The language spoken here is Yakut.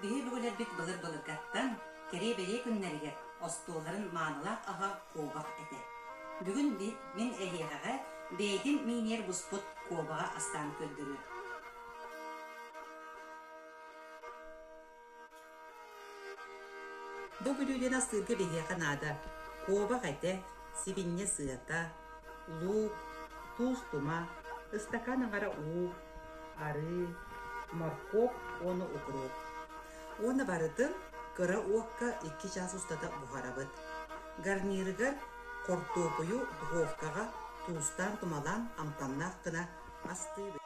Биһи өбүгэлэрбит былыр-былыргаттан кэрии-бэлиэ күннэригэр остуолларын маанылаах аһа куобах этэ. Бүгүн мин эһиэхэҕэ бэйэтин мииниэр буспут куобаҕы астаан көрдөрүөм. Бу бүлүүдэни астыырга биһиэхэ наада куобах этэ, сибинньэ сыата, луук, туус тума, ыстакаан аҥара уу, арыы, моркуоп уонна укроп. Уонна барытын кыра уокка 2 чаас устата буһарабыт. Гарнирыгар хортуопуйу духовкаҕа туустаан-тумалаан амтаннаах гына астыыбыт.